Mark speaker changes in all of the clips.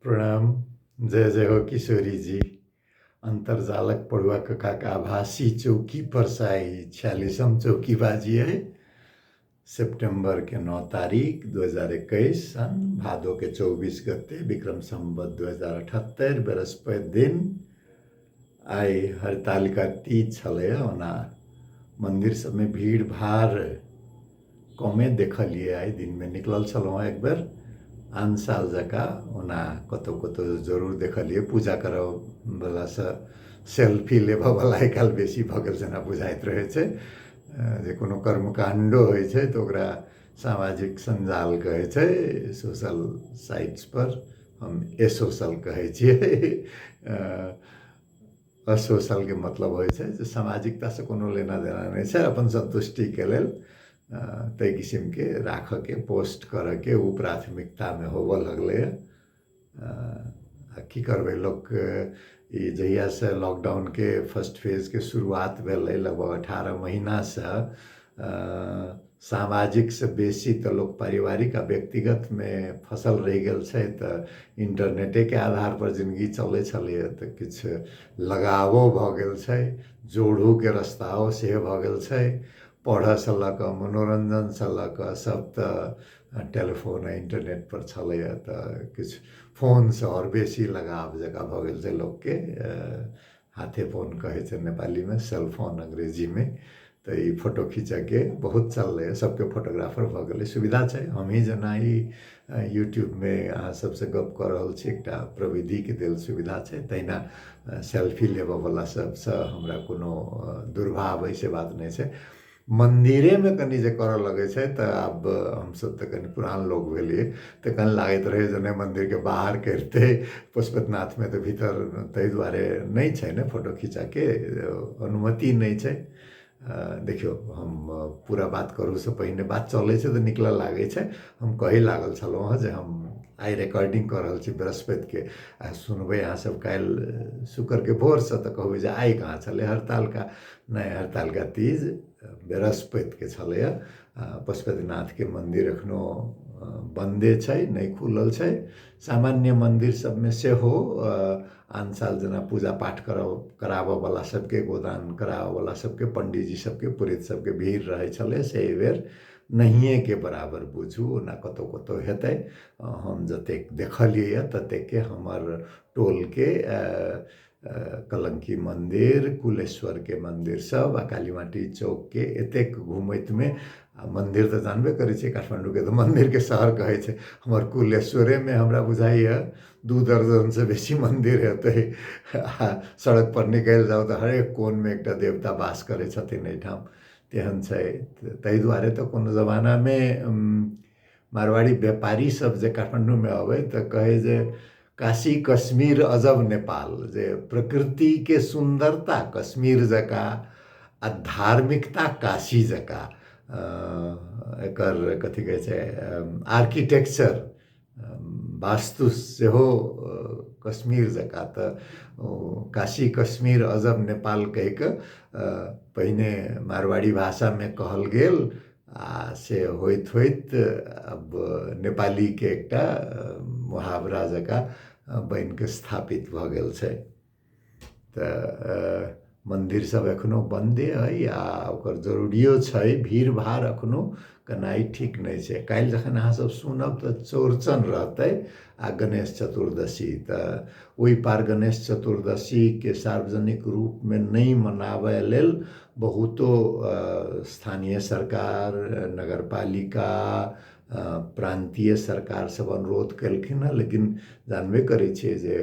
Speaker 1: प्रणाम। जय जय हो किशोरी जी। अन्तर्जालक पढ़ुआ ककाक आभासी चौकी पर से आइ 46म चौकी बाजी अइ। सेप्टेम्बर के 9 तारीख 2021 सन भादो के 24 गते विक्रम संवत 2078 बृहस्पति दिन आइ हरितालिका तीज छलै। ओना मन्दिर सबमे भीड़ भाड़ कमे देखलियै, आइ दिनमे निकलल छलहुँ एक बेर आन साल जकाँ। ओना कतहु कतहु जरूर देखलियै पूजा करऽवलासँ सेल्फी लेबऽवला आइ काल्हि बेसी भऽ गेल जेना बुझाइत रहै छै। जे कोनो कर्मकाण्डो होइ छै तऽ ओकरा सामाजिक सञ्जाल कहै छै, सोशल साइट्सपर हम एसोशल कहै छियै। असोशलके मतलब होइ छै जे सामाजिकतासँ कोनो लेना देना नहि छै, अपन सन्तुष्टिके लेल ताहि किसिमके राखऽके पोस्ट करऽके ओ प्राथमिकतामे होबऽ लगलैए। आ की करबै लोक, ई जहियासँ लॉकडाउनके फर्स्ट फेजके शुरुआत भेलै लगभग 18 महीनासँ सामाजिकसँ बेसी तऽ लोक पारिवारिक आ व्यक्तिगतमे फसल रहि गेल छै, तऽ इन्टरनेटेके आधारपर जिनगी चलै छलैए, तऽ किछु लगावो भऽ गेल छै, जोड़ूके रस्ताओ सेहो भऽ गेल छै। पढ़ऽसँ लऽ कऽ मनोरञ्जनसँ लऽ कऽ सब तऽ टेलीफोन आ इन्टरनेटपर छलैए, तऽ किछु फोनसँ आओर बेसी लगाव जकाँ भऽ गेल छै लोकके। हाथे फोन कहै छै नेपालीमे, सेलफोन अंग्रेजीमे। तऽ ई फोटो खींचऽके बहुत चललै, सबके फोटोग्राफर भऽ गेलै, सुविधा छै। हमही जेना ई यूट्यूबमे अहाँ सबसँ गप कऽ रहल छी, एकटा प्रविधिके देल सुविधा छै, तहिना सेल्फी लेबऽवला सबसँ हमरा कोनो दुर्भाव अइ से बात नहि छै। मन्दिरेमे कनि जे करऽ लगै छै तऽ आब हमसब तऽ कनि पुरान लोक भेलियै, तऽ कनि लागैत रहै जे नहि मन्दिरके बाहर करितै, पशुपतिनाथमे तऽ भीतर ताहि दुआरे नहि छै ने फोटो खींचऽके अनुमति नहि छै। देखियौ हम पूरा बात करूसँ पहिने बात चलै छै तऽ निकलऽ लागै छै। हम कहै लागल छलहुँ हँ जे हम आइ रिकॉर्डिंग कऽ रहल छी बृहस्पतिके, आ सुनबै अहाँ सब काल्हि शुक्रके भोरसँ, तऽ कहबै जे आइ कहाँ छलै हड़तालका। नहि, हड़तालका तीज बृहस्पतिके छलैए। पशुपतिनाथके मन्दिर एखनो बन्दे छै, नहि खुलल छै। सामान्य मन्दिर सबमे सेहो आन साल जेना पूजा पाठ कराबऽवला सबके, गोदान कराबऽवला सबके, पंडीजी सबके, पुरोहित सबके भीड़ रहै छलै, से एहिबेर नहिएके बराबर बुझू। ओना कतहु कतहु हेतै, हम जतेक देखलियै ततेकके हमर टोलके कलङ्की मन्दिर, कुलेश्वरके मन्दिर सब आ कालीमाटी चौकके एतेक घुमैतमे, आ मन्दिर तऽ जानबे करै छियै काठमाण्डूके तऽ मन्दिरके शहर कहै छै। हमर कुलेश्वरेमे हमरा बुझाइए 2 दर्जनसँ बेसी मन्दिर हेतै। आ सड़क पर निकलि जाउ तऽ हरेक कोनमे एकटा देवता वास करै छथिन एहिठाम, तेहन छै। ताहि दुआरे तऽ कोनो जमानामे मारवाड़ी व्यापारी सब जे काठमाण्डूमे अबै तऽ कहै जे काशी कश्मीर अजब नेपाल, जे प्रकृतिके सुन्दरता कश्मीर जकाँ आ धार्मिकता काशी जकाँ। एकर कथी कहै छै आर्किटेक्चर वास्तु सेहो कश्मीर जकाँ, तऽ काशी कश्मीर अजब नेपाल कहि कऽ पहिने मारवाड़ी भाषामे कहल गेल, आ से होइत होइत अब नेपालीके एकटा मुहावरा जकाँ बनिके स्थापित भऽ गेल छै। तऽ मन्दिर सब एखनो बन्दे अइ आ ओकर जरूरियो छै, भीड़ भाड़ एखनो केनाइ ठीक नहि छै। काल्हि जखन अहाँ सब सुनब तऽ चौरचन रहतै आ गणेश चतुर्दशी, तऽ ओहि पार गणेश चतुर्दशीके सार्वजनिक रूपमे नहि मनाबय लेल बहुतो स्थानीय सरकार, नगरपालिका, प्रान्तीय सरकार सब अनुरोध केलखिन हँ। लेकिन जानबे करै छियै जे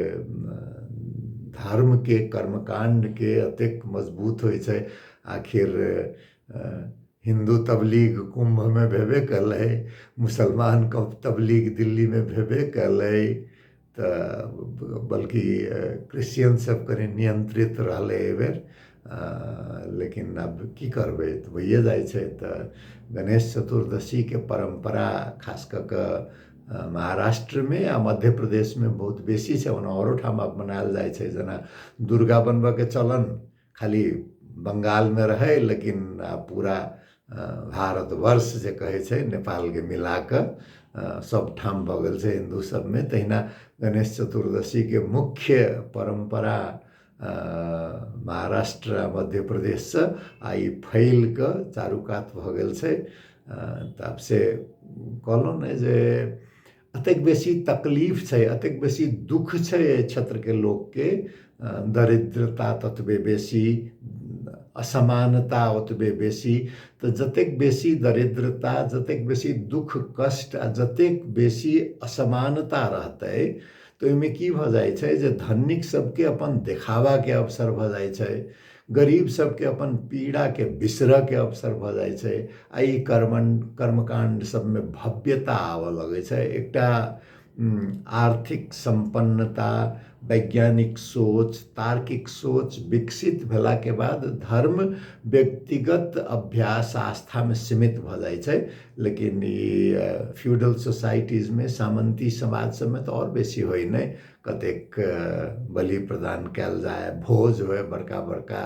Speaker 1: धर्मके कर्मकाण्डके एतेक मजबूत होइ छै। आखिर हिन्दू तबलीग कुम्भमे भेबे कयलै, मुसलमान तबलीग दिल्लीमे भेबे कयलै, तऽ बल्कि क्रिश्चियन सब कनि नियंत्रित रहलै एहिबेर। लेकिन आब की करबै, तऽ भइए जाइ छै। तऽ गणेश चतुर्दशीके परम्परा खास कऽ कऽ महाराष्ट्रमे आ मध्य प्रदेशमे बहुत बेसी छै। ओना आओरो ठाम आब मनायल जाइ छै, जेना दुर्गा बनबऽके चलन खाली बंगालमे रहै, लेकिन आब पूरा भारतवर्ष जे कहै छै नेपालके मिलाकऽ सब ठाम भऽ गेल छै हिन्दू सबमे। तहिना गणेश चतुर्दशीके मुख्य परम्परा महाराष्ट्र आ मध्य प्रदेशसँ आ ई फैल कऽ चारू कात भऽ गेल छै। तऽ आब से कहलहुँ ने जे एतेक बेसी तकलीफ छै, एतेक बेसी दुःख छै एहि क्षेत्रके लोकके, दरिद्रता ततबे बेसी, असमानता ओतबे बेसी। तऽ जतेक बेसी दरिद्रता, जतेक बेसी दुःख कष्ट आ जतेक बेसी असमानता रहतै तऽ ओहिमे की भऽ जाइ छै जे धनिक सबके अपन देखावाके अवसर भऽ जाइ छै, गरीब सबके अपन पीड़ाके बिसरऽके अवसर भऽ जाइ छै आ ई कर्मकाण्ड सबमे भव्यता आबऽ लगै छै। एकटा आर्थिक सम्पन्नता, वैज्ञानिक सोच, तार्किक सोच विकसित भेलाके बाद धर्म व्यक्तिगत अभ्यास आस्थामे सीमित भऽ जाइ छै। लेकिन ई फ्यूडल सोसाइटीजमे, सामन्ती समाज सबमे तऽ आओर बेसी होइ नहि, कतेक बलि प्रदान कयल जाय, भोज होइ बड़का बड़का।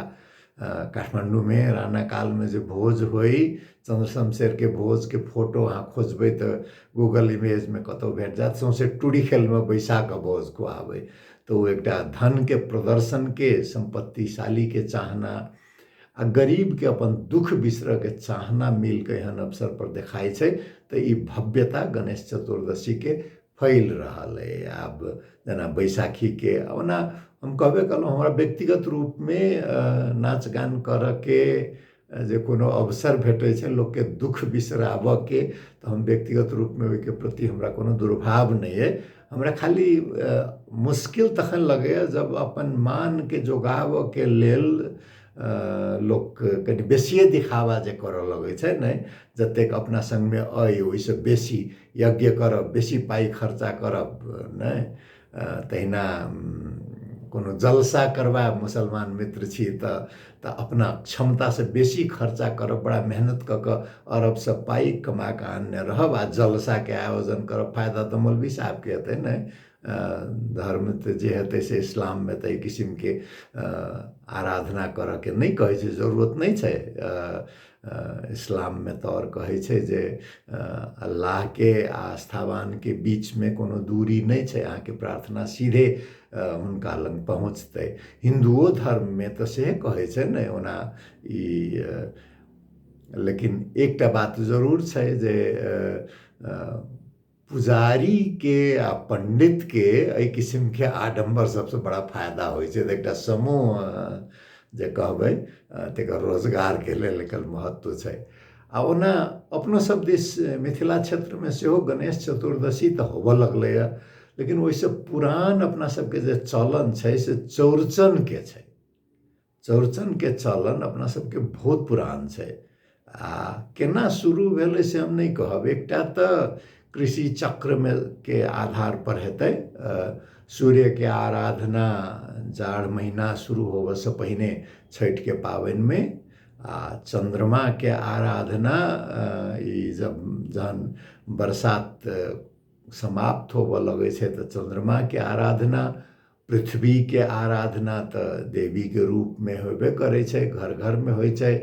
Speaker 1: काठमाण्डूमे राणा कालमे जे भोज होइ, चन्द्र शमशेरके भोजके फोटो अहाँ खोजबै तऽ गूगल इमेजमे कतहु भेट जायत, सौँसे टूरी खेलमे बैसा कऽ भोज खुआबै। तऽ ओ एकटा धनके प्रदर्शनके, सम्पत्तिशालीके चाहना आ गरीबके अपन दुःख बिसरऽके चाहना मिलके एहन अवसर पर देखाइ छै। तऽ ई भव्यता गणेश चतुर्दशीके फैल रहल अइ। आब जेना बैसाखीके, ओना हम कहबे कयलहुँ हमरा व्यक्तिगत रूपमे नाच गान करऽके जे कोनो अवसर भेटै छै लोकके दुःख बिसराबऽके, तऽ हम व्यक्तिगत रूपमे ओहिके प्रति हमरा कोनो दुर्भाव नहि अइ। हमरा खाली मुश्किल तखन लगैए जब अपन मानके जोगाबऽके लेल लोक कनि बेसिए दिखावा जे करऽ लगै छै ने, जतेक अपना सङ्गमे अइ ओहिसँ बेसी यज्ञ करब, बेसी पाइ खर्चा करब नहि। तहिना कोनो जलसा करबायब, मुसलमान मित्र छी तऽ अपना क्षमतासँ बेसी खर्चा करब, बड़ा मेहनत कऽ कऽ अरबसँ पाइ कमा कऽ आनने रहब आ जलसाके आयोजन करब। फायदा तऽ मौलवी साहबके हेतै ने, धर्म तऽ जे हेतै से इस्लाममे तऽ एहि किसिमके आराधना करऽके नहि कहै छै, जरूरत नहि छै। इस्लाममे तऽ आओर कहै छै जे अल्लाहके आ आस्थावानके बीचमे कोनो दूरी नहि छै, अहाँके प्रार्थना सीधे हुनका लग पहुँचतै। हिन्दुओ धर्ममे तऽ सेहे कहै छै ने ओना ई। लेकिन एकटा बात जरूर छै जे पुजारीके आ पण्डितके एहि किसिमके आडम्बर सबसँ बड़ा फायदा होइ छै। तऽ एकटा समूह जे कहबै तकर रोजगारके लेल एकर महत्व छै। आ ओना अपनो सब दिस मिथिला क्षेत्रमे सेहो गणेश चतुर्दशी तऽ होबऽ लगलैए, लेकिन ओहिसँ पुरान अपना सबके जे चलन छै से चौरचनके छै। चौरचनके चलन अपना सबके बहुत पुरान छै आ केना शुरू भेलै से हम नहि कहब। एकटा तऽ कृषि चक्रमे के आधार पर हेतै, सूर्यके आराधना जाड़ महीना शुरू होबऽसँ पहिने छठिके पाबनिमे, आ चन्द्रमाके आराधना ई जब जहन बरसात समाप्त होबऽ लगै छै तऽ चन्द्रमाके आराधना, पृथ्वीके आराधना तऽ देवीके रूपमे होबे करै छै, घर घरमे होइ छै।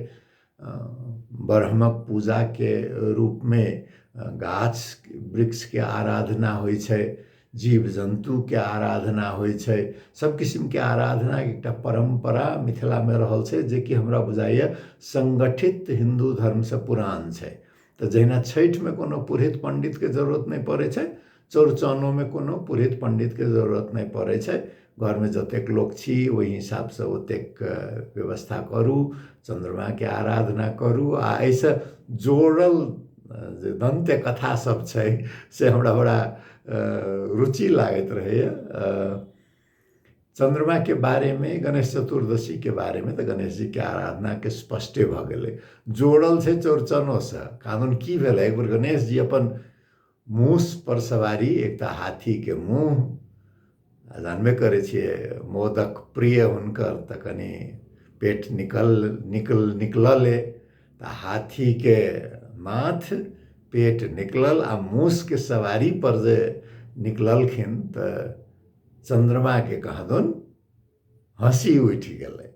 Speaker 1: ब्रह्मक पूजाके रूपमे गाछ वृक्षके आराधना होइ छै, जीव जन्तुके आराधना होइ छै। सब किसिमके आराधनाके एकटा परम्परा मिथिलामे रहल छै, जेकि हमरा बुझाइए सङ्गठित हिन्दू धर्मसँ पुरान छै। तऽ जहिना छठिमे कोनो पुरोहित पण्डितके जरूरत नहि पड़ै छै, चौरचनोमे कोनो पुरोहित पण्डितके जरूरत नहि पड़ै छै। घरमे जतेक लोक छी ओहि हिसाबसँ ओतेक व्यवस्था करू, चन्द्रमाके आराधना करू। आ एहिसँ जोड़ल जे दन्त्य कथा सब छै से हमरा बड़ा रुचि लागैत रहैए। चन्द्रमाके बारेमे, गणेश चतुर्दशीके बारेमे तऽ गणेश जीके आराधनाके स्पष्टे भऽ गेलै, जोड़ल छै चौरचनोसँ। कानून की भेलै, एक बेर गणेश जी अपन मूस पर सवारी, एकटा हाथीके मुँह, जानबे करै छियै मोदक प्रिय हुनकर, तऽ कनि पेट निकल निकल निकलले तऽ हाथीके माथ पेट निकलल आ मूसके सवारी पर जे निकललखिन तऽ चन्द्रमाके कहाँदन हँसी उठि गेलै।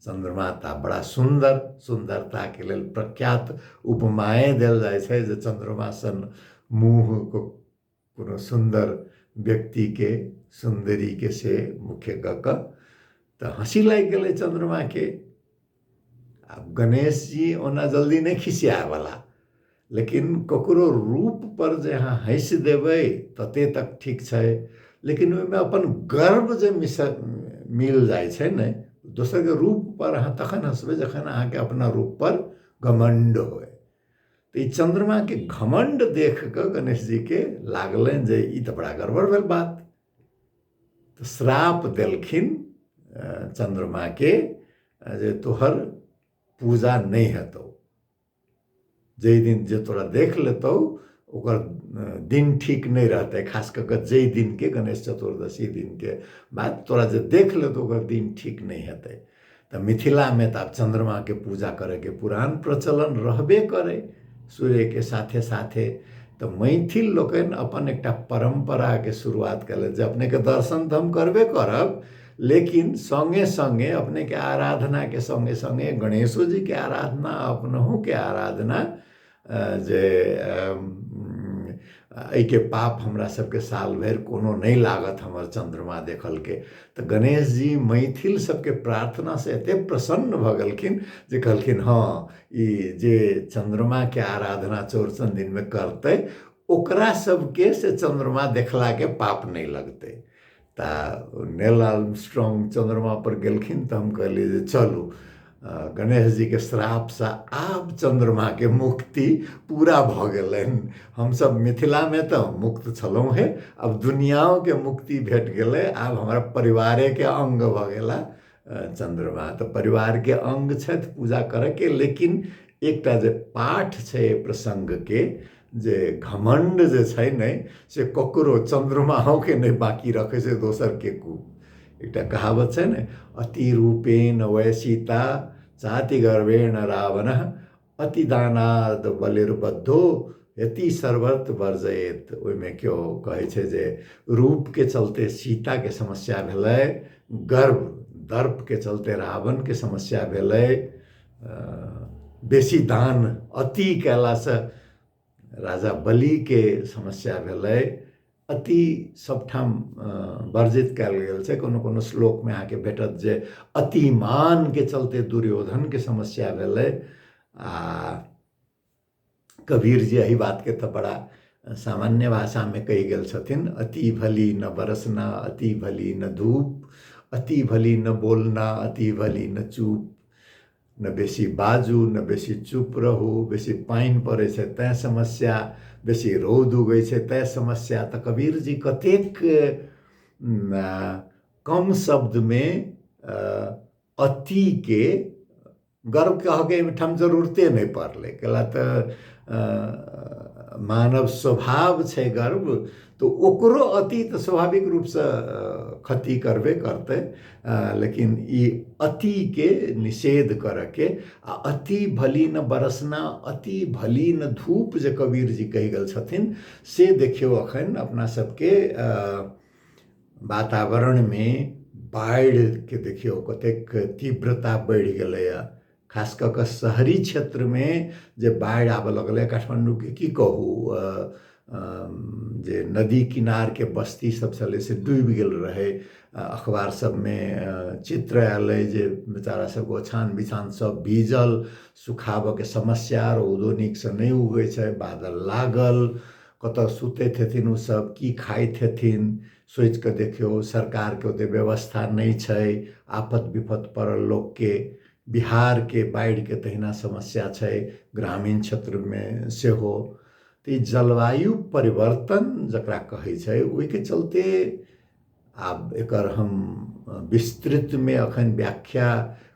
Speaker 1: चन्द्रमा तऽ बड़ा सुन्दर, सुन्दरताके लेल प्रख्यात उपमाए देल जाइ छै जे चन्द्रमा सन मुँह कोनो सुन्दर व्यक्तिके, सुन्दरीके से मुख्य कऽ कऽ। तऽ हँसी लागि गेलै चन्द्रमाके। आब गणेश जी ओना जल्दी नहि खिसियावला, लेकिन ककरो रूप पर जे अहाँ हँसि देबै तते तक ठीक छै, लेकिन ओहिमे अपन गर्व जे मिल जाइ छै ने, दोसरके रूप पर अहाँ तखन हँसबै जखन अहाँके अपना रूप पर घमण्ड होय। तऽ ई चन्द्रमाके घमण्ड देख कऽ गणेश जीके लागलनि जे ई तऽ बड़ा गड़बड़ भेल बात। तऽ श्राप देलखिन चन्द्रमाके जे तोहर पूजा नहि हेतौ, जाहि दिन जे तोरा देख लेतौ ओकर दिन ठीक नहि रहतै, खास कऽ कऽ जाहि दिनके गणेश चतुर्दशी दिनके बाद तोरा जे देख लेतौ ओकर दिन ठीक नहि हेतै। तऽ मिथिलामे तऽ आब चन्द्रमाके पूजा करैके पुरान प्रचलन रहबे करै सूर्यके साथे साथे। तऽ मैथिल लोकनि अपन एकटा परम्पराके शुरुआत कयलनि जे अपनेके दर्शन तऽ हम करबे करब, लेकिन सङ्गे सङ्गे अपनेके आराधनाके सङ्गे सङ्गे गणेशो जीके आराधना, अपनहुके आराधना, जे एहिके पाप हमरा सबके साल भरि कोनो नहि लागत हमर चन्द्रमा देखलके। तऽ गणेश जी मैथिल सबके प्रार्थनासँ एते प्रसन्न भऽ गेलखिन जे कहलखिन हँ, ई जे चन्द्रमाके आराधना चौरचन दिनमे करतै ओकरा सबके से चन्द्रमा देखलाके पाप नहि लगतै। तऽ नील आर्मस्ट्रॉन्ग चन्द्रमा पर गेलखिन तऽ हम कहलियै जे चलू गणेश जीके श्रापसँ आब चन्द्रमाके मुक्ति पूरा भऽ गेलनि। हमसब मिथिलामे तऽ मुक्त छलहुँ हे, आब दुनिआँके मुक्ति भेट गेलै, आब हमरा परिवारेके अङ्ग भऽ गेला चन्द्रमा। तऽ परिवारके अङ्ग छथि पूजा करैके, लेकिन एकटा जे पाठ छै प्रसङ्गके जे घमण्ड जे छै ने से ककरो चन्द्रमाओके नहि बाँकी रखै छै दोसरके। एकटा कहावत छै ने, अति रूपेण वै सीता चाति गर्वेण रावण अति दानाद बलिर्बद्धो यति सर्वत्र वर्जयेत। ओहिमे केओ कहै छै जे रूपके चलते सीताके समस्या भेलै, गर्व दर्पके चलते रावणके समस्या भेलै, बेसी दान अति कयलासँ राजा बलिके समस्या भेलै। अति सबठाम वर्जित कयल गेल छै। कोनो कोनो श्लोकमे अहाँके भेटत जे अति मानके चलते दुर्योधनके समस्या भेलै। आ कबीर जी एहि बातके तऽ बड़ा सामान्य भाषामे कहि गेल छथिन, अति भली न बरसना, अति भली न धूप, अति भली न बोलना, अति भली न चूप। न बेसी बाजू न बेसी चुप रहू, बेसी पानि पड़ै छै तैँ समस्या, बेसी रौद उगै छै तैँ समस्या। तऽ कबीर जी कतेक कम शब्दमे अतिके गर्व कहऽके एहिठाम जरूरते नहि पड़लै, कैला तऽ मानव स्वभाव छै गर्व, तऽ ओकरो अति तऽ स्वाभाविक रूपसँ क्षति करबे करतै, लेकिन ई अतिके निषेध करऽके आ अति भली न बरसना अति भली न धूप जे कबीर जी कहि गेल छथिन से देखियौ अखन अपना सबके वातावरणमे बाढ़िके देखियौ कतेक तीव्रता बढ़ि गेलैए। खास कऽ कऽ शहरी क्षेत्रमे जे बाढ़ि आबऽ लगलै, काठमाण्डूके की कहू, जे नदी किनारके बस्ती सब छलै से डूबि गेल रहै। अखबार सबमे चित्र आयल जे बेचारा सबके ओछान बिछान सब भीजल, सुखाबऽके समस्या, रौदो नीकसँ नहि उगै छै, बादल लागल, कतऽ सुतैत हेथिन ओसब, की खाइत हेथिन, सोचिकऽ देखियौ। सरकारके ओते व्यवस्था नहि छै आपत विपत पड़ल लोकके। बिहारके बाढ़िके तहिना समस्या छै ग्रामीण क्षेत्रमे सेहो। तऽ ई जलवायु परिवर्तन जकरा कहै छै ओहिके चलते आब एकर हम विस्तृतमे अखन व्याख्या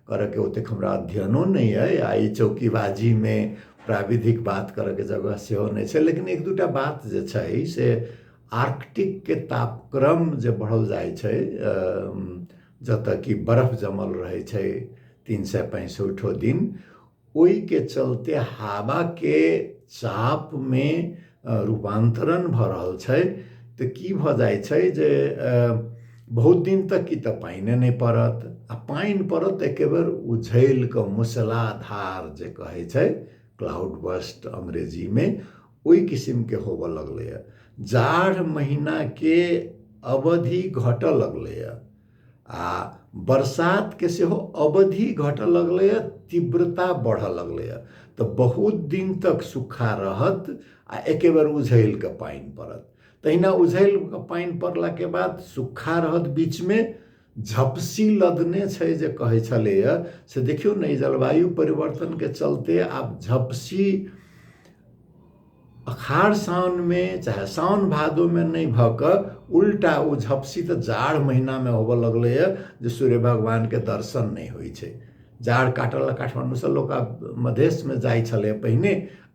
Speaker 1: करऽके ओतेक हमरा अध्ययनो नहि अइ आ ई चौकीबाजीमे प्राविधिक बात करऽके जगह सेहो नहि छै, लेकिन एक दूटा बात जे छै से आर्कटिकके तापक्रम जे बढ़ल जाइ छै, जतऽ कि बर्फ जमल रहै छै 365 दिन, ओहिके चलते हवाके चापमे रूपान्तरण भऽ रहल छै। तऽ की भऽ जाइ छै जे बहुत दिन तक की तऽ पानिए नहि पड़त, आ पानि पड़त तऽ एके बेर उझैल कऽ मूसलाधार जे कहै छै क्लाउड बस्ट अंग्रेजीमे, ओहि किसिमके होबऽ लगलैए। जाढ़ महीनाके अवधि घटऽ लगलैए आ बरसातके सेहो अवधि घटऽ लगलैए, तीव्रता बढ़ऽ लगलैए। तऽ बहुत दिन तक सूखा रहत आ एके बेर उझलि कऽ पानि पड़त। तहिना उझलि कऽ पानि पड़लाके बाद सूखा रहत, बीचमे झपसी लदने छै जे कहै छलैए से देखियौ ने, ई जलवायु परिवर्तनके चलते आब झपसी अखाड़ साउनमे चाहे साउन भादोमे नहि भऽ कऽ उल्टा ओ झपसी तऽ जाड़ महीनामे होबऽ लगलैए जे सूर्य भगवानके दर्शन नहि होइ छै। जाड़ काटऽ लए काठमाण्डूसँ लोक आब मधेशमे जाइ छलैए पहिने,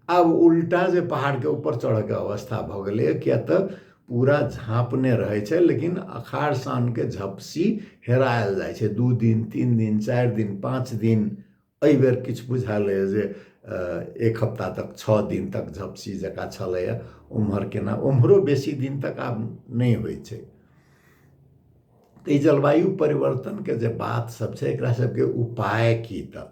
Speaker 1: आब उल्टा जे पहाड़के ऊपर चढ़ऽके अवस्था भऽ गेलैए, किया तऽ पूरा झाँपने रहै छै। लेकिन अखाड़ साउनके झपसी हेरायल जाइ छै, 2 दिन 3 दिन 4 दिन 5 दिन। एहिबेर किछु बुझायल अइ जे 1 हफ्ता तक 6 दिन तक झपसी जकाँ छलैए। ओम्हर केना ओम्हरो बेसी दिन तक आब नहि होइ छै। तऽ ई जलवायु परिवर्तनके जे बात सब छै, एकरा सबके उपाय की? तऽ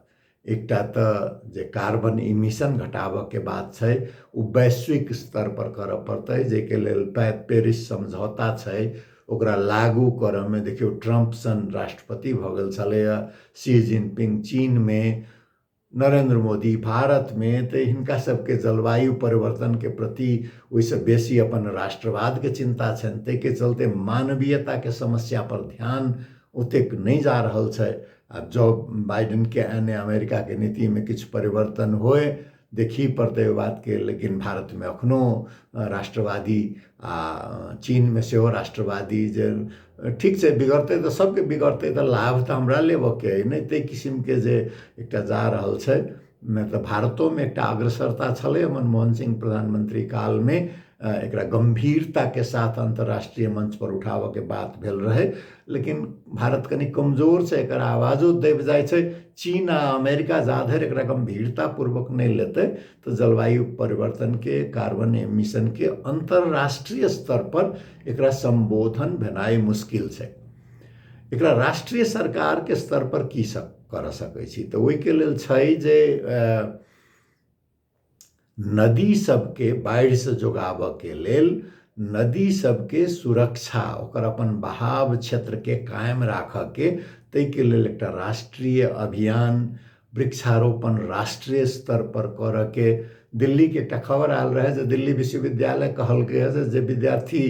Speaker 1: एकटा तऽ जे कार्बन इमिशन घटाबऽके बात छै ओ वैश्विक स्तरपर करऽ पड़तै, जाहिके लेल पेरिस समझौता छै, ओकरा लागू करऽमे देखियौ ट्रम्प सन राष्ट्रपति भऽ गेल छलैए, शी जिनपिंग चीनमे, नरेन्द्र मोदी भारतमे। तऽ हिनका सबके जलवायु परिवर्तनके प्रति ओहिसँ बेसी अपन राष्ट्रवादके चिन्ता छनि, ताहिके चलते मानवीयताके समस्यापर ध्यान ओतेक नहि जा रहल छै। आब जँ बाइडनके आने अमेरिकाके नीतिमे किछु परिवर्तन होय, देखही पड़तै ओहि बातके। लेकिन भारतमे एखनो राष्ट्रवादी आ चीनमे सेहो राष्ट्रवादी जे ठीक छै, बिगड़तै तऽ सभके बिगड़तै, तऽ लाभ तऽ हमरा लेबऽके अइ नहि, ताहि किसिमके जे एकटा जा रहल छै। नहि तऽ भारतोमे एकटा अग्रसरता छलै मनमोहन सिंह प्रधानमंत्री कालमे, एकरा गम्भीरताके साथ अन्तर्राष्ट्रीय मञ्चपर उठाबऽके बात भेल रहै। लेकिन भारत कनि कमजोर छै, एकर आवाजो दबि जाइ छै। चीन आ अमेरिका जाधरि एकरा गम्भीरतापूर्वक नहि लेतै तऽ जलवायु परिवर्तनके, कार्बन एमिशनके अन्तर्राष्ट्रीय स्तरपर एकरा सम्बोधन भेनाइ मुश्किल छै। एकरा राष्ट्रीय सरकारके स्तरपर की सब करऽ सकै छी? तऽ ओहिके लेल छै जे नदी सबके बाढ़िसँ जोगाबऽके लेल नदी सबके सुरक्षा, ओकर अपन बहाव क्षेत्रके कायम राखऽके, ताहिके लेल एकटा राष्ट्रीय अभियान, वृक्षारोपण राष्ट्रीय स्तर पर करऽके। दिल्लीके एकटा खबर आयल रहै जे दिल्ली विश्वविद्यालय कहलकै हँ जे विद्यार्थी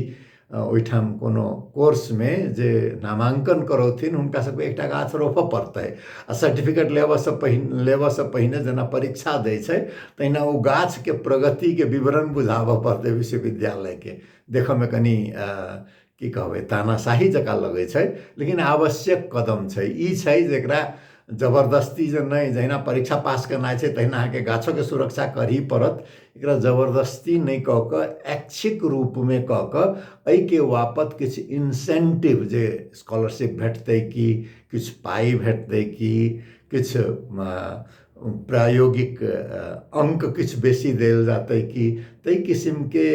Speaker 1: ओहिठाम कोनो कोर्समे जे नामाङ्कन करौथिन हुनका सबके एकटा गाछ रोपऽ पड़तै आ सर्टिफिकेट लेबऽसँ पहिने जेना परीक्षा दै छै तहिना ओ गाछके प्रगतिके विवरण बुझाबऽ पड़तै विश्वविद्यालयके। देखऽमे कनि की कहबै तानाशाही जकाँ लगै छै, लेकिन आवश्यक कदम छै। ई छै जे एकरा जबरदस्ती जे नहि, जहिना परीक्षा पास केनाइ छै तहिना अहाँके गाछोके सुरक्षा करही पड़त। एकरा जबरदस्ती नहि कऽ कऽ ऐच्छिक रूपमे कऽ कऽ एहिके वापत किछु इन्सेन्टिव, जे स्कॉलरशिप भेटतै कि किछु पाइ भेटतै कि किछु प्रायोगिक अङ्क किछु बेसी देल जेतै कि, ताहि किसिमके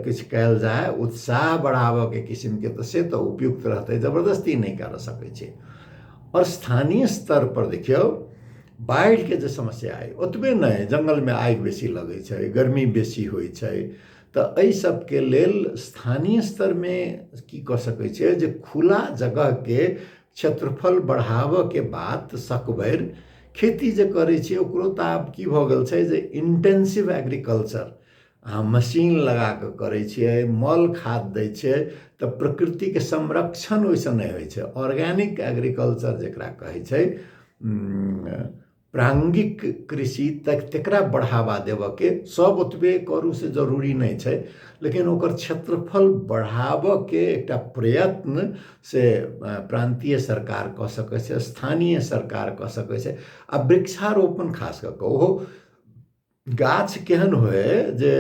Speaker 1: किछु कयल जाय उत्साह बढ़ाबऽके किसिमके, तऽ से तऽ उपयुक्त रहतै, जबरदस्ती नहि कऽ सकै छै। आओर स्थानीय स्तरपर देखियौ बाढ़िके जे समस्या अइ, ओतबे नहि, जङ्गलमे आगि बेसी लगै छै, गर्मी बेसी होइ छै, तऽ एहि सबके लेल स्थानीय स्तरमे की कऽ सकै छियै जे खुला जगहके क्षेत्रफल बढ़ाबऽके बात सकभरि खेती जे करै छियै ओकरो तऽ आब की भऽ गेल छै जे इन्टेन्सिव एग्रीकल्चर, अहाँ मशीन लगा कऽ करै छियै, मल खाद दै छियै, तऽ प्रकृतिके संरक्षण ओहिसँ नहि होइ छै। ऑर्गेनिक एग्रीकल्चर जकरा कहै छै, प्राङ्गिक कृषि, तकरा बढ़ावा देबऽके, सब ओतबे करू से जरूरी नहि छै, लेकिन ओकर क्षेत्रफल बढ़ाबऽके एकटा प्रयत्न से प्रान्तीय सरकार कऽ सकै छै, स्थानीय सरकार कऽ सकै छै। आ वृक्षारोपण खास कऽ कऽ ओहो गाछ केहन होय जे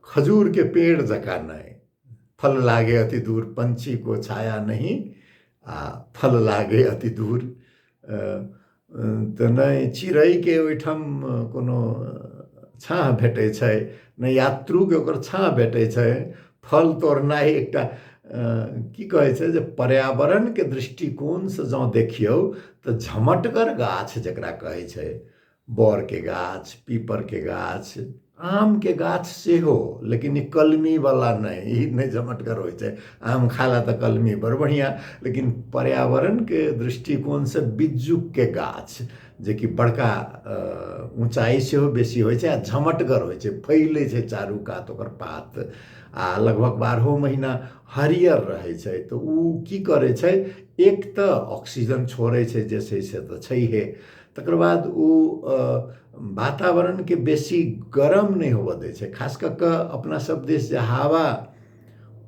Speaker 1: खजूरके पेड़ जकाँ नहि, फल लागे अति दूर पंछी को छाया नहीं, आ फल लागे अति दूर तऽ नहि चिड़ैके ओहिठाम कोनो छाँह भेटै छै, नहि यात्रूके ओकर छाँह भेटै छै। फल तोड़नाइ एकटा की कहै छै जे पर्यावरणके दृष्टिकोणसँ जँ देखियौ तऽ झमटगर गाछ जकरा कहै छै, बड़के गाछ, पीपरके गाछ, आमके गाछ सेहो, लेकिन ई कलमीवला नहि, ई नहि झमटगर होइ छै। आम खाय लए तऽ कलमी बड़ बढ़िआँ, लेकिन पर्यावरणके दृष्टिकोणसँ बिज्जूके गाछ जेकि बड़का ऊँचाइ सेहो बेसी होइ छै आ झमटगर होइ छै, फैलै छै चारू कात ओकर पात आ लगभग बारहो महीना हरियर रहै छै। तऽ ओ की करै छै, एक तऽ ऑक्सीजन छोड़ै छै जे छै से तऽ छैहे, तकर बाद ओ वातावरणके बेसी गरम नहि होबऽ दै छै। खास कऽ कऽ अपना सब दिस जे हवा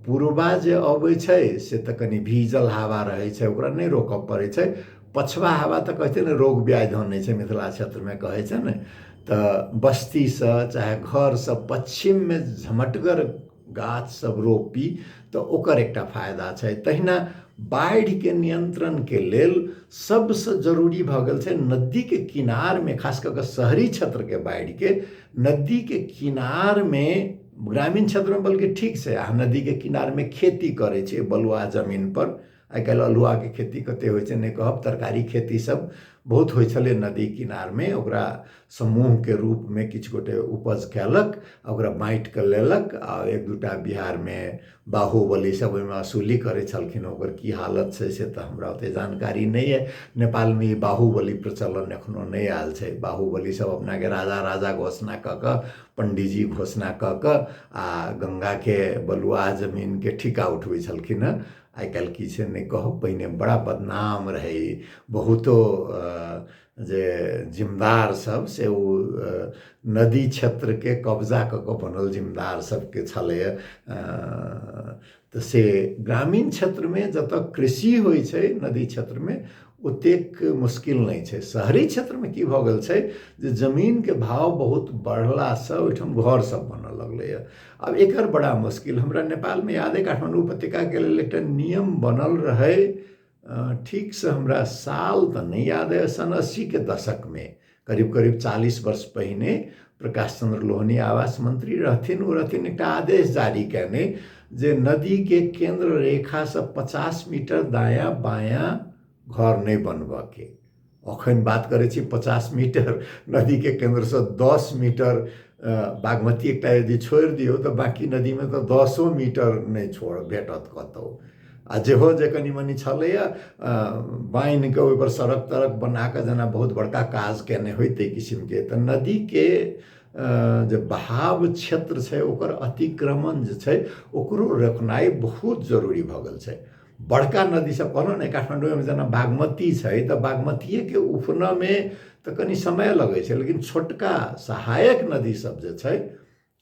Speaker 1: पुरबा जे अबै छै से तऽ कनि भीजल हवा रहै छै, ओकरा नहि रोकऽ पड़ै छै। पछबा हवा तऽ कहै छै ने रोग व्याधि अनै छै, मिथिला क्षेत्रमे कहै छै ने। तऽ बस्तीसँ चाहे घरसँ पश्चिममे झमटगर गाछ सब रोपी तऽ ओकर एकटा फायदा छै। तहिना बाढ़िके नियन्त्रणके लेल सबसँ जरूरी भऽ गेल छै नदीके किनारमे, खास कऽ कऽ शहरी क्षेत्रके बाढ़िके नदीके किनारमे, ग्रामीण क्षेत्रमे बल्कि ठीक छै, अहाँ नदीके किनारमे खेती करै छियै बलुआ जमीनपर। आइ काल्हि अल्हुआके खेती कते होइ छै नहि कहब, तरकारी खेती सब बहुत होइ छलै नदी किनारमे। ओकरा समूहके रूपमे किछु गोटे उपज कयलक आ ओकरा बाँटि कऽ लेलक आ एक दूटा बिहारमे बाहुबली सब ओहिमे असूली करै छलखिन। ओकर की हालत छै से तऽ हमरा ओते जानकारी नहि अइ। नेपालमे ई बाहुबली प्रचलन एखनो नहि आयल छै। बाहुबली सब अपनाके राजा राजा घोषणा कऽ कऽ, पंडीजी घोषणा कऽ कऽ आ गंगाके बलुआ जमीनके ठीका उठबै छलखिन हँ। आइ काल्हि की छै नहि कहब, पहिने बड़ा बदनाम रहै। बहुतो जे जिम्मेदार सब से ओ नदी क्षेत्रके कब्जा कऽ कऽ बनल जिम्मेदार सबके छलैए। तऽ से ग्रामीण क्षेत्रमे जतऽ कृषि होइ छै नदी क्षेत्रमे ओतेक मुश्किल नहि छै। शहरी क्षेत्रमे की भऽ गेल छै जे जमीनके भाव बहुत बढ़लासँ ओहिठाम घर सब बनऽ लगलैए। आब एकर बड़ा मुश्किल। हमरा नेपालमे याद अइ काठमाण्डू उपत्यकाके लेल एकटा नियम बनल रहै, ठीकसँ हमरा साल तऽ नहि याद अइ, सन 80के दशकमे करीब करीब 40 वर्ष पहिने प्रकाश चंद्र लोहनी आवास मंत्री रहथिन। ओ रहथिन एकटा आदेश जारी कयने जे नदीके केंद्र रेखासँ 50 मीटर दायाँ बायाँ घर नहि बनबऽके। अखन बात करै छी 50 मीटर नदीके केन्द्रसँ 10 मीटर बागमती एकटा यदि छोड़ि दियौ तऽ बाँकी नदीमे तऽ 10 मीटर नहि छोड़ भेटत कतहु। आ जेहो जे कनि मनि छलैए बान्हिके ओहिपर सड़क तड़क बना कऽ जेना बहुत बड़का काज केने होइ ताहि किसिमके। तऽ नदीके जे बहाव क्षेत्र छै ओकर अतिक्रमण जे छै ओकरो रोकनाइ बहुत जरूरी भऽ गेल छै। बड़का नदी सब कहलहुँ ने, काठमाण्डूमे जेना बागमती छै तऽ बागमतिएके उफनऽमे तऽ कनि समय लगै छै, लेकिन छोटका सहायक नदी सब जे छै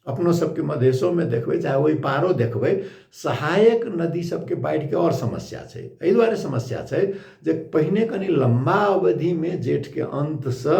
Speaker 1: अपनो सबके मधेशोमे देखबै चाहे ओहि पारो देखबै, सहायक नदी सबके बाढ़िके आओर समस्या छै। एहि दुआरे समस्या छै जे पहिने कनि लम्बा अवधिमे जेठके अन्तसँ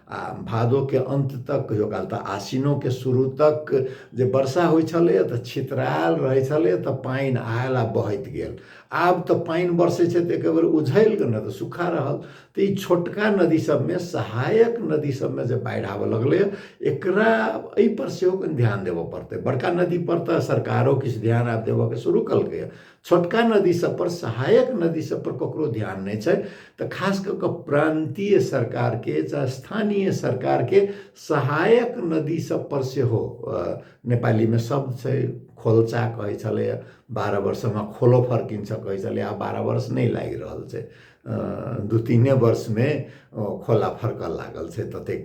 Speaker 1: आ भादोके अन्त तक, कहियो काल तऽ आसिनोके शुरू तक जे वर्षा होइ छलैए तऽ छितरायल रहै छलैए तऽ पानि आयल आ बहैत गेल। आब तऽ पानि बरसै छै तऽ एके बेर उझलि कऽ ने तऽ सूखा रहल। तऽ ई छोटका नदी सबमे, सहायक नदी सबमे जे बाढ़ि आबऽ लगलैए एकरा एहिपर सेहो कनि ध्यान देबऽ पड़तै। बड़का नदीपर तऽ सरकारो किछु ध्यान आब देबऽके शुरू केलकैए, छोटका नदी सबपर, सहायक नदी सबपर ककरो ध्यान नहि छै। तऽ खास कऽ कऽ प्रान्तीय सरकारके चाहे स्थानीय सरकारके सहायक नदी सबपर सेहो, नेपालीमे शब्द छै खोलचा कहै छलैए, 12 वर्षमा खोलो फर्किन्छ कहै छलै, आब 12 वर्ष नहि लागि रहल छै, 2-3 वर्षमे खोला फर्कऽ लागल छै, ततेक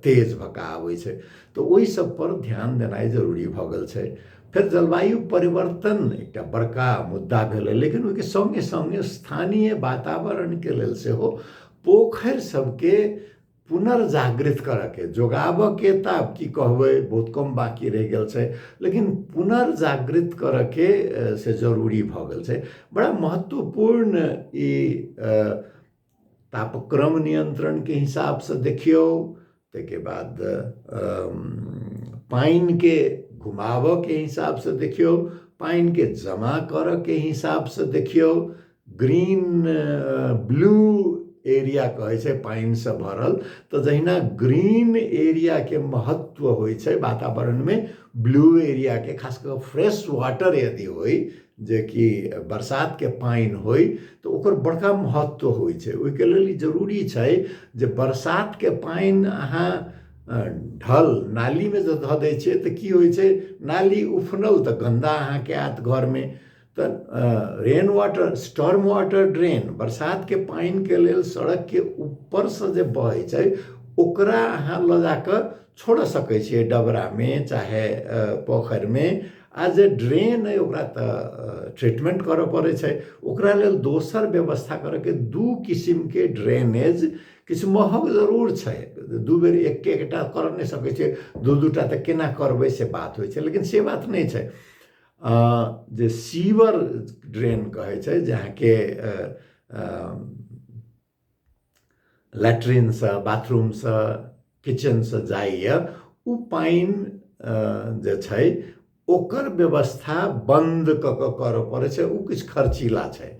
Speaker 1: तेज भऽ कऽ आबै छै। तऽ ओहि सबपर ध्यान देनाइ जरूरी भऽ गेल छै। फेर जलवायु परिवर्तन एकटा बड़का मुद्दा भेलै, लेकिन ओहिके सङ्गे सङ्गे स्थानीय वातावरणके लेल सेहो पोखरि सबके पुनर्जागृत करऽके, जोगाबऽके तऽ आब की कहबै बहुत कम बाँकी रहि गेल छै, लेकिन पुनर्जागृत करऽके से जरूरी भऽ गेल छै। बड़ा महत्वपूर्ण ई तापक्रम नियन्त्रणके हिसाबसँ देखियौ, ताहिके बाद पानिके घुमाबऽके हिसाबसँ देखियौ, पानिके जमा करऽके हिसाबसँ देखियौ, ग्रीन ब्लू एरिया कहै छै पानिसँ भरल, तऽ जहिना ग्रीन एरियाके महत्व होइ छै वातावरणमे, ब्लू एरियाके खास कऽ फ्रेश वाटर यदि होइ जेकि बरसातके पानि होइ तऽ ओकर बड़का महत्व होइ छै। ओहिके लेल ई जरूरी छै जे बरसातके पानि अहाँ ढल नालीमे जे धऽ दै छियै तऽ की होइ छै, नाली उफनल तऽ गन्दा अहाँके आयत घरमे। तऽ rain water, storm water drain, बरसातके पानिके लेल सड़कके ऊपरसँ जे बहै छै ओकरा अहाँ लऽ जाकऽ छोड़ि सकै छियै डबरामे चाहे पोखरिमे। आ जे ड्रेन अइ ओकरा तऽ ट्रीटमेंट करऽ पड़ै छै, ओकरा लेल दोसर व्यवस्था करऽके। दू किसिमके ड्रेनेज किछु महग जरूर छै, दू बेर एक एकटा करऽ नहि सकै छियै, दू दूटा तऽ केना करबै से बात होइ छै, लेकिन से बात नहि छै। जे सीवर ड्रेन कहै छै, जे अहाँके लैट्रिनसँ, बाथरूमसँ, किचनसँ जाइए, ओ पानि जे छै ओकर व्यवस्था बन्द कऽ कऽ करऽ पड़ै छै, ओ किछु खर्चीला छै।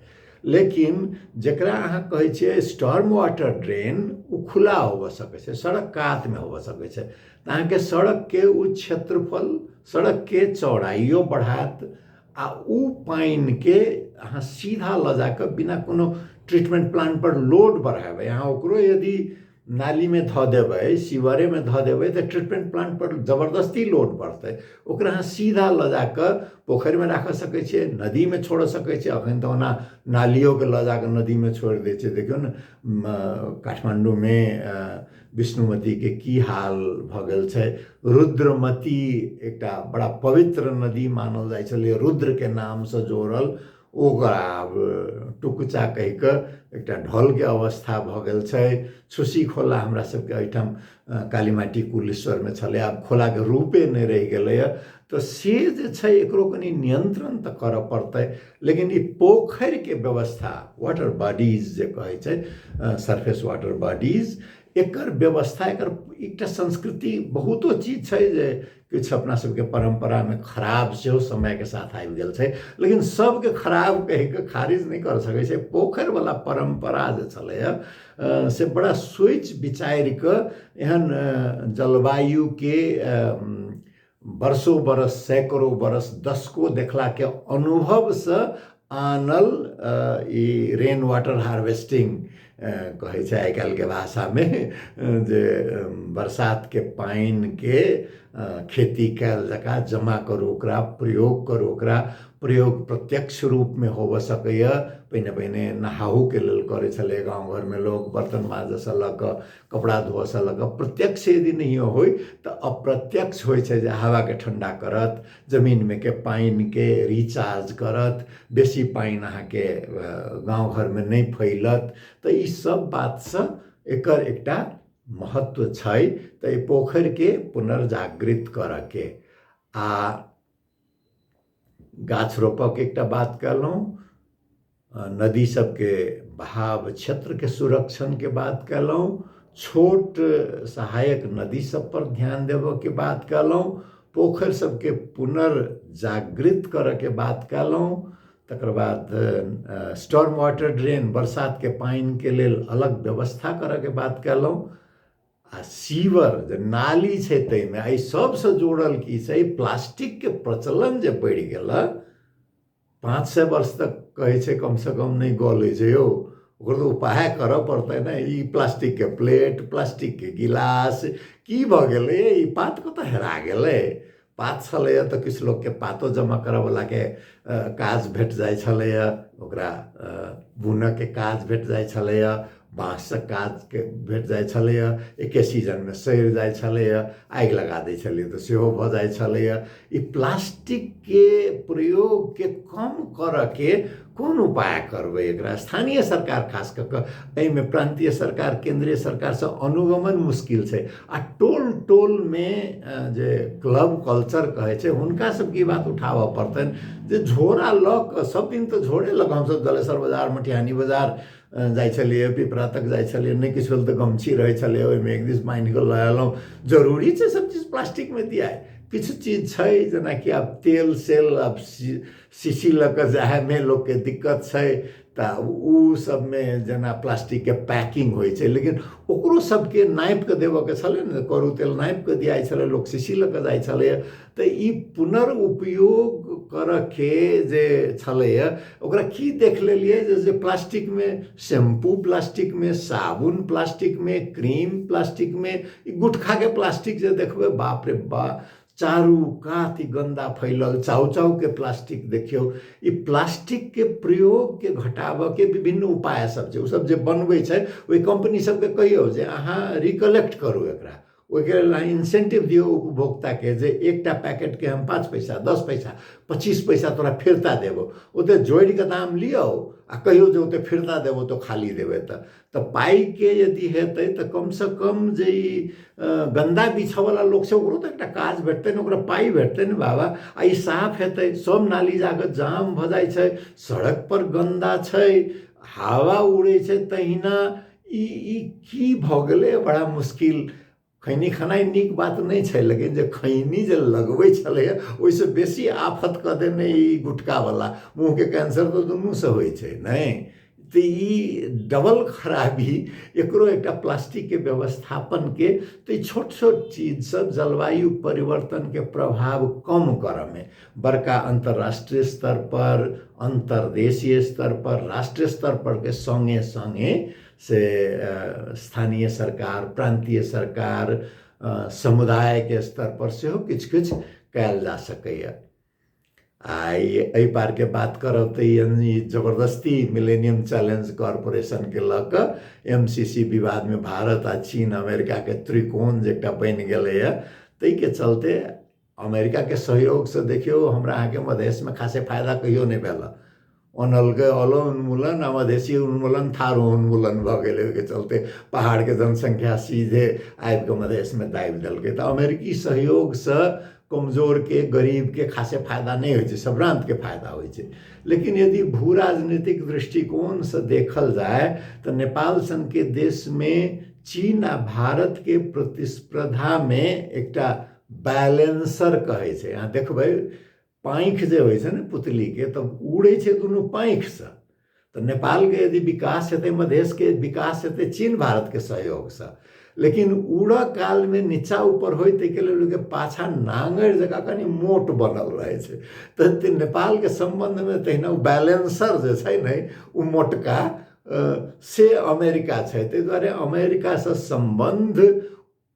Speaker 1: लेकिन जकरा अहाँ कहै छियै स्टॉर्म वाटर ड्रेन, ओ खुला होबऽ सकै छै, सड़क कातमे होबऽ सकै छै, तऽ अहाँके सड़कके ओ क्षेत्रफल, सड़कके चौड़ाइयो बढ़ायत आ ओ पानिके अहाँ सीधा लऽ जाकऽ बिना कोनो ट्रीटमेंट प्लांट पर लोड बढ़ेबै। अहाँ ओकरो यदि नालीमे धऽ देबै, सीवरेमे धऽ देबै, तऽ ट्रीटमेंट प्लांट पर जबरदस्ती लोड बढ़तै। ओकरा अहाँ सीधा लऽ जाकऽ पोखरिमे राखऽ सकै छियै, नदीमे छोड़ऽ सकै छियै। अखन तऽ ओना नालियोके लऽ जाकऽ नदीमे छोड़ि दै छै। देखियौ ने, काठमाण्डूमे विष्णुमतीके की हाल भऽ गेल छै। रुद्रमती एकटा बड़ा पवित्र नदी मानल जाइ छलै, रुद्रके नामसँ जोड़ल, ओकरा आब टुकुचा कहि कऽ एकटा ढलके अवस्था भऽ गेल छै। छुसी खोला हमरा सबके एहिठाम कालीमाटी कुलेश्वरमे छलै, आब खोलाके रूपे नहि रहि गेलैए। तऽ से जे छै एकरो कनि नियन्त्रण तऽ करऽ पड़तै। लेकिन ई पोखरिके व्यवस्था, वाटर बॉडीज जे कहै छै, सरफेस वाटर बॉडीज, एकर व्यवस्था, एकर एकटा संस्कृति, बहुतो चीज छै जे किछु अपना सबके परम्परामे खराब सेहो समयके साथ आबि गेल छै, लेकिन सबके खराब कहिके खारिज नहि कर सकै छै। पोखरिवला परम्परा जे छलैए से बड़ा सोचि विचारि कऽ एहन जलवायुके वर्षो बरस, सैकड़ो बरस, दशको देखलाके अनुभवसँ आनल ई रेन वाटर हार्वेस्टिंग कहै छै आइ काल्हिके भाषामे, जे बरसातके पानिके खेती कयल जकाँ जमा करू, ओकरा प्रयोग करू। ओकरा प्रयोग प्रत्यक्ष रूपमे होबऽ सकैए। पहिने पहिने नहाहुके लेल करै छलै गाँव घरमे लोक, बर्तन माजऽसँ लऽ कऽ कपड़ा धोअसँ लऽ कऽ। प्रत्यक्ष यदि नहियो होइ तऽ अप्रत्यक्ष होइ छै जे हवाके ठण्डा करत, जमीनमे के पानिके रिचार्ज करत, बेसी पानि अहाँके गाँव घरमे नहि फैलत। तऽ ई सब बातसँ एकर एकटा महत्व छै। तऽ एहि पोखरिके पुनर्जागृत करऽके आ गाछ रोपऽके एकटा बात कयलहुँ, नदी सबके बहाव क्षेत्रके सुरक्षणके बात कयलहुँ, छोट सहायक नदी सब पर ध्यान देबऽके बात कयलहुँ, पोखरि सबके पुनर्जागृत करऽके बात कयलहुँ, तकर बाद स्टॉर्म वाटर ड्रेन, बरसातके पानिके लेल अलग व्यवस्था करऽके बात कयलहुँ, आ सीवर जे नाली छै ताहिमे। एहि सबसँ जोड़ल की छै, प्लास्टिकके प्रचलन जे बढ़ि गेलै, 500 वर्ष तक कहै छै कमसँ कम नहि गलै छै यौ, ओकर तऽ उपाय करऽ पड़तै ने। ई प्लास्टिकके प्लेट, प्लास्टिकके गिलास की भऽ गेलै? ई पात कतऽ हेरा गेलै? पात छलैए तऽ किछु लोकके पातो जमा करऽवलाके काज भेट जाइ छलैए, ओकरा बुनऽके काज भेट जाइ छलैए, बाँससँ काजके भेट जाइ छलैए, एके सीजनमे सड़ि जाइ छलैए, आगि लगा दै छलियै तऽ सेहो भऽ जाइ छलैए। ई प्लास्टिकके प्रयोगके कम करऽके कोन उपाय करबै? एकरा स्थानीय सरकार खास कऽ कऽ, एहिमे प्रान्तीय सरकार केन्द्रीय सरकारसँ अनुगमन मुश्किल छै, आ टोल टोलमे जे क्लब कल्चर कहै छै हुनका सबके ई बात उठाबऽ पड़तनि जे झोरा लऽ कऽ सब दिन तऽ झोरे लऽ कऽ हमसब जलेसर बाजार, मटिहानी बाजार जाइ छलियै, पिपरा तक जाइ छलियै, नहि किछु भेल तऽ गमछी रहै छलै, ओहिमे एक दिस बान्हि कऽ लऽ अयलहुँ। जरूरी छै सब चीज प्लास्टिकमे दियाइ? किछु चीज छै जेनाकि आब तेल सेल, आब शीशी लऽ कऽ जाइमे लोकके दिक्कत छै, तऽ ओ सबमे जेना प्लास्टिकके पैकिंग होइ छै, लेकिन ओकरो सबके नापि कऽ देबऽके छलै ने, करू तेल नापि कऽ दियाइ छलै, लोक शीशी लऽ कऽ जाइ छलैए। तऽ ई पुनर्उपयोग करऽके जे छलैए ओकरा की देख लेलियै जे प्लास्टिकमे शैम्पू, प्लास्टिकमे साबुन, प्लास्टिकमे क्रीम, प्लास्टिकमे ई गुटखाके प्लास्टिक जे देखबै, बाप रे बा, चारू कात ई गन्दा फैलल, चाउ चाउके प्लास्टिक देखियौ। ई प्लास्टिकके प्रयोगके घटाबऽके विभिन्न उपाय सब छै। ओसब जे बनबै छै ओहि कम्पनी सबके कहियौ जे अहाँ रिकलेक्ट करू एकरा, ओहिके लेल अहाँ इंसेंटिव दियौ उपभोक्ताके जे एकटा पैकेटके हम 5 पैसा, 10 पैसा, 25 पैसा तोरा फिरता देबौ, ओते जोड़िकऽ दाम लियौ आ कहियौ जे ओते फिरता देबौ तऽ खाली देबै। तऽ पाइके यदि हेतै तऽ कमसँ कम जे ई गन्दा बिछऽवला लोक छै ओकरो तऽ एकटा काज भेटतै ने, ओकरा पाइ भेटतै ने बाबा। आ ई साफ हेतै, सब नाली जाकऽ जाम भऽ जाइ छै, सड़कपर गन्दा छै, हवा उड़ै छै। तहिना ई ई की भऽ गेलै, बड़ा मुश्किल। खैनी खेनाइ नीक बात नहि छै, लेकिन जे खैनी जे लगबै छलैए ओहिसँ बेसी आफत कऽ देने ई गुटकावला। मुँहके कैंसर तऽ दुनूसँ होइ छै नहि, तऽ ई डबल खराबी एकरो एकटा प्लास्टिकके व्यवस्थापनके। तऽ ई छोट छोट चीज सब जलवायु परिवर्तनके प्रभाव कम करऽमे बड़का अन्तर्राष्ट्रीय स्तर पर, अन्तर्देशीय स्तर पर, राष्ट्रीय स्तर पर के सङ्गे सङ्गे से स्थानीय सरकार, प्रान्तीय सरकार, समुदायके स्तर पर सेहो किछु किछु कयल जा सकैए। आ एहि पारके बात करब तऽ ई जबरदस्ती मिलेनियम चैलेंज कॉरपोरेशनके लऽ कऽ MCC विवादमे भारत आ चीन अमेरिकाके त्रिकोण जे एकटा बनि गेलैए, ताहिके चलते अमेरिकाके सहयोगसँ देखियौ हमरा अहाँके मधेशमे खासे फायदा कहियो नहि भेल। अनलके अलो उन्मूलन आ मधेसी उन्मूलन, थारू उन्मूलन भऽ गेलै। ओहिके चलते पहाड़के जनसंख्या सीधे आबिकऽ मधेशमे दाबि देलकै। तऽ अमेरिकी सहयोगसँ कमजोरके, गरीबके खासे फायदा नहि होइ छै, सभ्रान्तके फायदा होइ छै। लेकिन यदि भू राजनीतिक दृष्टिकोणसँ देखल जाय तऽ नेपाल सनके देशमे चीन आ भारतके प्रतिस्पर्धामे एकटा बैलेंसर कहै छै। अहाँ देखबै पाँखि जे होइ छै ने पुतलीके, तऽ उड़ै छै दुनू पाँखिसँ। तऽ नेपालके यदि विकास हेतै, मधेशके विकास हेतै चीन भारतके सहयोगसँ, लेकिन उड़ऽ कालमे नीचा ऊपर होइ ताहिके लेल ओहिके पाछाँ नाङ्गरि जकाँ कनि मोट बनल रहै छै। तऽ नेपालके सम्बन्धमे तहिना ओ बैलेंसर जे छै ने, ओ मोटका से अमेरिका छै। ताहि दुआरे अमेरिकासँ सम्बन्ध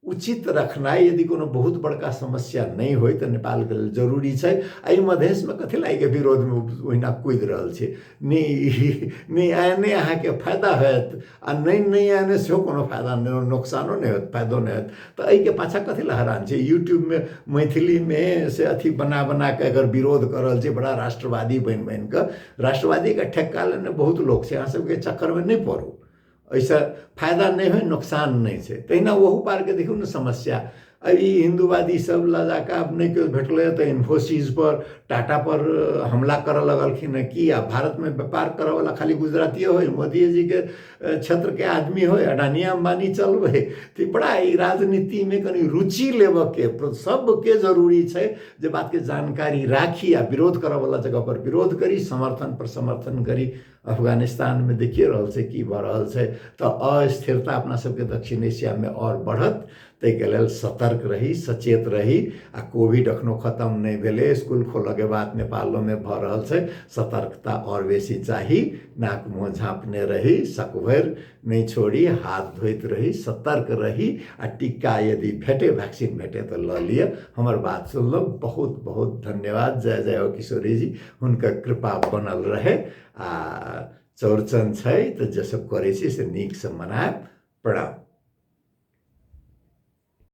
Speaker 1: उचित रखनाइ यदि कोनो बहुत बड़का समस्या नहि होइ तऽ नेपालके लेल जरूरी छै। आ ई मधेशमे कथी लागिके विरोधमे ओहिना कुदि रहल छै? नहि नहि आयने अहाँके फायदा होयत आ नहि नहि आयने सेहो कोनो फायदा नहि, नोकसानो नहि होयत, फायदो नहि होयत। तऽ एहिके पाछाँ कथी लए हैरान छै? यूट्यूबमे मैथिलीमे से अथी बना बना कऽ एकर विरोध कऽ रहल छै, बड़ा राष्ट्रवादी बनि बनि कऽ। राष्ट्रवादीके ठेक्का लेने बहुत लोक छै, अहाँ सबके चक्करमे नहि पड़ू, एहिसँ फायदा नहि होइ, नोकसान नहि छै। तहिना ओहू पारके देखियौ ने समस्या, ई हिन्दूवादी सब लऽ जाकऽ आब नहि केओ भेटलै तऽ इन्फोसिसपर, टाटापर हमला करऽ लगलखिन हँ कि आब भारतमे व्यापार करऽवला खाली गुजरातिए होइ, मोदिए जीके क्षेत्रके आदमी होइ, अडानी अम्बानी चलबै। तऽ बड़ा ई राजनीतिमे कनि रुचि लेबऽके सबके जरूरी छै जे बातके जानकारी राखी आ विरोध करऽवला जगहपर विरोध करी, समर्थनपर समर्थन करी। अफगानिस्तानमे देखिए रहल छै की भऽ रहल छै, तऽ अस्थिरता अपना सबके दक्षिण एशियामे आओर बढ़त। ताहिके लेल सतर्क रही, सचेत रही। आ कोविड एखनो खतम नहि भेलै, इसकुल खोलऽके बात नेपालोमे भऽ रहल छै, सतर्कता आओर बेसी चाही। नाक मुँह झाँपने रही, सकभरि नहि छोड़ी, हाथ धोइत रही, सतर्क रही आ टीका यदि भेटे, वैक्सीन भेटे तऽ लऽ लिअ। हमर बात सुनलहुँ, बहुत बहुत धन्यवाद। जय जय हो किशोरी जी, हुनकर कृपा बनल रहै। आ चौरचन छै तऽ जे सब करै छी से नीकसँ मनायब। प्रणाम।